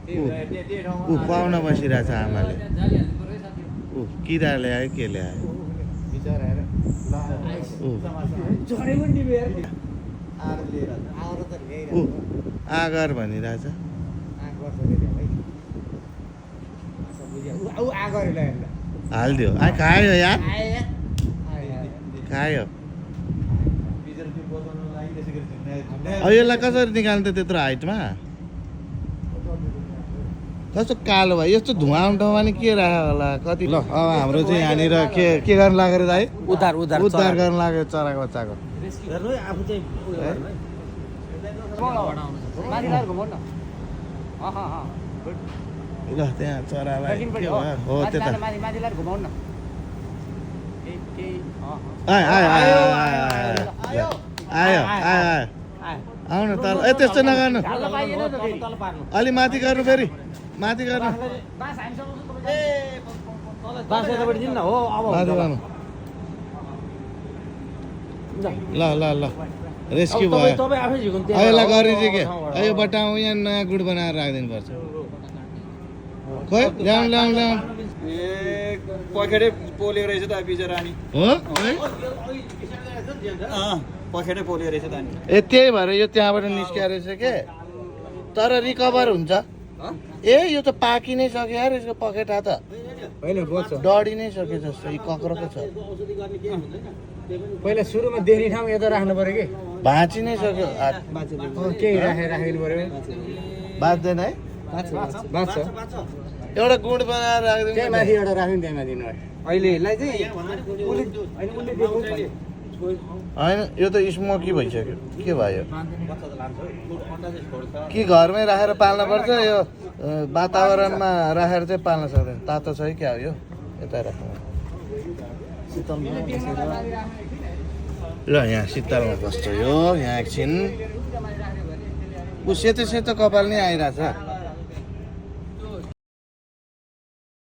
ऊ पाउन बसिरहेछ आमाले ऊ किरा ल्यायो के ल्यायो ऊ आगर भनिरहेछ हालिदियो खायो यार खायो यसलाई कसरी निकाल्नु त त्यत्रो हाइटमा कस्तो कालो भयो यस्तो धुवा ठाउँमा नि के राख्यो होला कति ल अब हाम्रो चाहिँ यहाँनिर के गर्नु लागेर दाइ उद्धार गर्नु लाग्यो चराको बच्चाको ल त्यहाँ चरालाई के भयो हो त्यता आयो आउन तल ए त्यस्तो नगर्नु अलि माथि गर्नु फेरि माथि गर्नु ल ल ल रेस्क्यु भयो यसलाई गर्ने चाहिँ के यो बटाउ यहाँ नयाँ गुड बनाएर राखिदिनु पर्छ खोइ ल्याउनु ल्याउनु ल्याउनु पखेटै पोल्यो रहेछ त बिचरा अनि हो पखेटै पोल्यो रहेछ त अनि ए त्यही भएर यो त्यहाँबाट निस्किया रहेछ के तर रिकभर हुन्छ ए यो त पाकि नै सक्यो यार यसको पखेटा त डढी नै सक्यो जस्तो यो कक्रको छ पहिला सुरुमा देख्ने ठाउँ यता राख्नु पर्यो कि भाँची नै सक्यो केही राखिदिनु पर्यो बाँच्दैन है बाँच्छ एउटा गुड बनाएर राखिदिनु त्यही माथि एउटा राख्नु त्यही माथि अहिले यसलाई चाहिँ होइन यो त स्मोकी भइसक्यो के भयो कि घरमै राखेर पाल्न पर्छ यो वातावरणमा राखेर चाहिँ पाल्न सक्दैन तातो छ है क्या हो यो यता राख्नु ल यहाँ शीतलमा बस्छ यो यहाँ एकछिन ऊ सेतो सेतो कपाल नै आइरहेछ